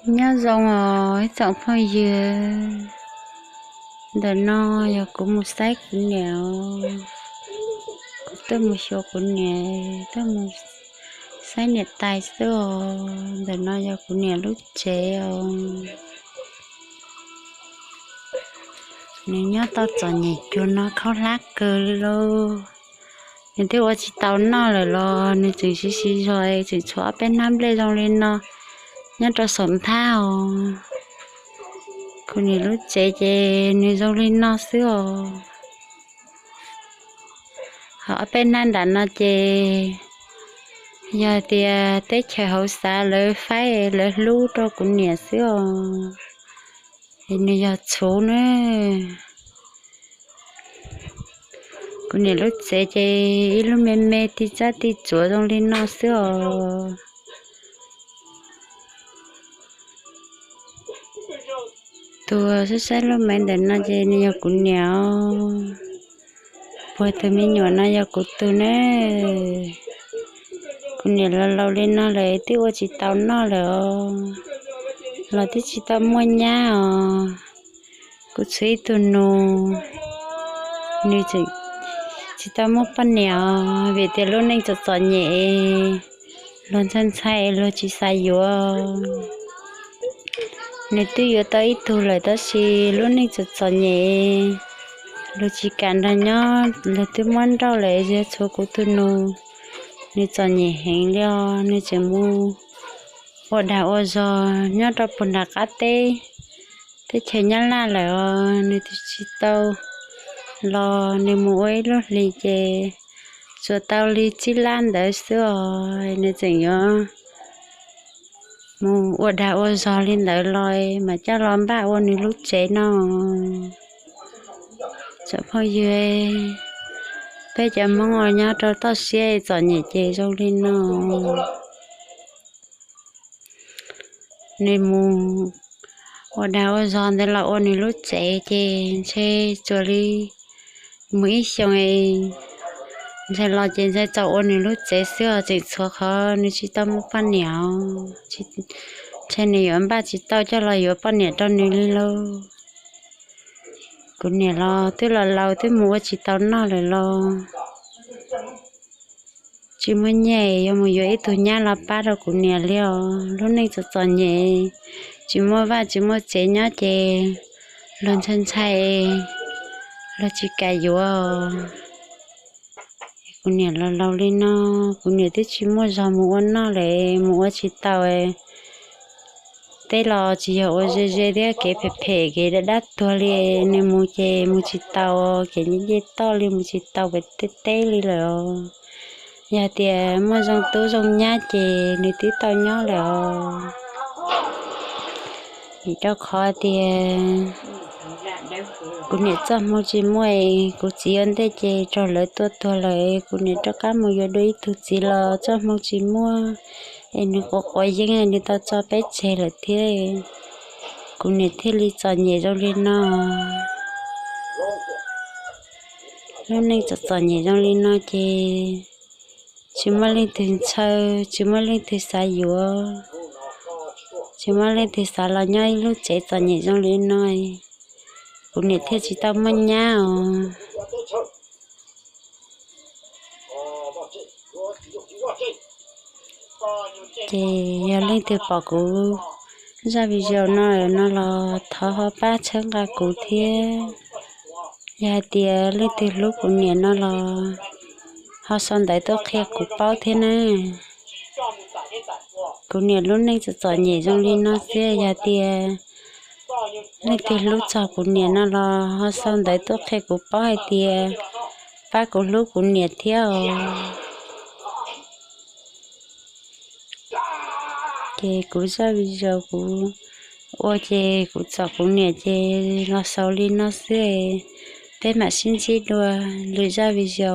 Nyob zoo os ib tsoom phooj ywg, ntawm no yog kuv mus saib kuv niam os. Kuv tuaj mus xyuas kuv niam, tuaj mus saib niam tais xwb os. Ntawm no yog kuv niam lub tsev os. Nws nyob tau txom nyem cuag no khaub hlab kawg li lauj. Nws twb ua tsis tau noj lawm los nws tseem siv siv zog, tseem tshuav ob peb hnab nplej zoo li no nyob rau saum nthab os. Kuv niam lub tsev ces nws zoo li no xwb os. Ho ob peb hnab nram no ces yog tias teb chaws hauv xav lawv faib lawv hlub rau kuv niam xwb os. Es nws yog txhuv na. Kuv niam lub tsev ces ib lub me me tij tsab tij tsuav zoo li no xwb os. Tus saib saib lub maiv ntawm no ces nws yog kuv niam os. Puag tus me nyuam no yog kuv tus na. Kuv niam los laus li no lawm twb ua tsis tau noj lawm os, los twb tsis tau muaj nyab os. Kuv tshuav ib tug nus, nws tseem tsis tau muaj poj niam os, vim tias lub neej txom txom nyem, luag ntxhais ntxhais luag tsis xav yuav. Nws twb yuav tau ib tug lawm tab sis lub neej txom txom nyem, luag tsis kam nrog nyob, luag twb muab nrauj lawm, yog tshuav kuv tus nus, nws txom nyem heev li os, nws tseem mus ua dag ua zog nyob rau puag nram qab teb, teb chaws Nyab Laj lawm os, nws twb tsis tau los, nws mus ua ib lub hlis ces tsuas tau li tsib lab ntawd xwb os, nws tseem yuav mus ua dag ua zog li ntawd los mas coj los npaj ua nws lub tsev no. Tsoom phooj ywg, peb cov Hmoob uas nyob rau toj siab txom nyem ces zoo li no. Nws mus ua dag ua zog ntawd los ua nws lub tsev ces ntshe tsuas li mus ib xyoos, ntshe los ces ntshe txaus ua nws lub tsev xwb os, tseem tshuav qhov nws tsis tau muaj poj niam os. Ntshe nws yuav npaj tsis tau coj los yuav poj niam rau nws li lauj. Kuv niam los twb los laus twb mus ua tsis tau noj lawm los tsis muaj nyiaj yuav mus yuav ib tug nyab los pab rau kuv niam li os. Lub neej txom txom nyem, tsis muaj vaj tsis muaj tsev nyob ces luag ntxhais ntxhais luag tsis kam yuav. Kuv niam los laus li no, kuv niam twb tsis muaj zog mus ua noj lawm, mus ua tsis tau. Teb los tsis yog ua ze ze thiab, kev phem phem kev dab dab tuag li, nws mus ces mus tsis tau, kev nce nce toj li mus tsis tau pem tej teb li lawm os. Yog tias muaj zoo tub zoo nyab ces nws twb tau nyob lawm os. Vim rau qhov tias kuv niam txoj hmoo tsis muaj, kuv txiv ua ntej ces raug lawv tua tuag lawm, kuv niam rov qab mus yuav dua ib tug txiv los txoj hmoo tsis muaj, es nws quav quav yeeb nws tau tso peb tseg lawm thiab. Kuv niam thiaj li txom nyem zoo li no. Lub neej txom txom nyem zoo li no ces tsis muaj leej twg ntshaw, tsis muaj leej twg xav yuav, tsis muaj leej twg xav los nyob ib lub tsev txom nyem zoo li no. Kuv niam thiaj tsis tau muaj nyab os. Ces yog leej twg pom kuv zaj video no no los thov ho pab txhawb nqa kuv thiab. Yog hais tias leej twg hlub kuv niam no los ho sau ntawv tuaj qhia kuv paub thiab na. Kuv niam lub neej txom txom nyem zoo li no xwb, yog tias leej twg hlub txog kuv niam no los ho sau ntawv tuaj qhia kuv paub hais tias pab kuv hlub kuv niam thiab os. Ces kuv zaj video kuv ua ces kuv txom kuv niam ces los xaus li no xwb. Peb mam sib ntsib dua lwm zaj video.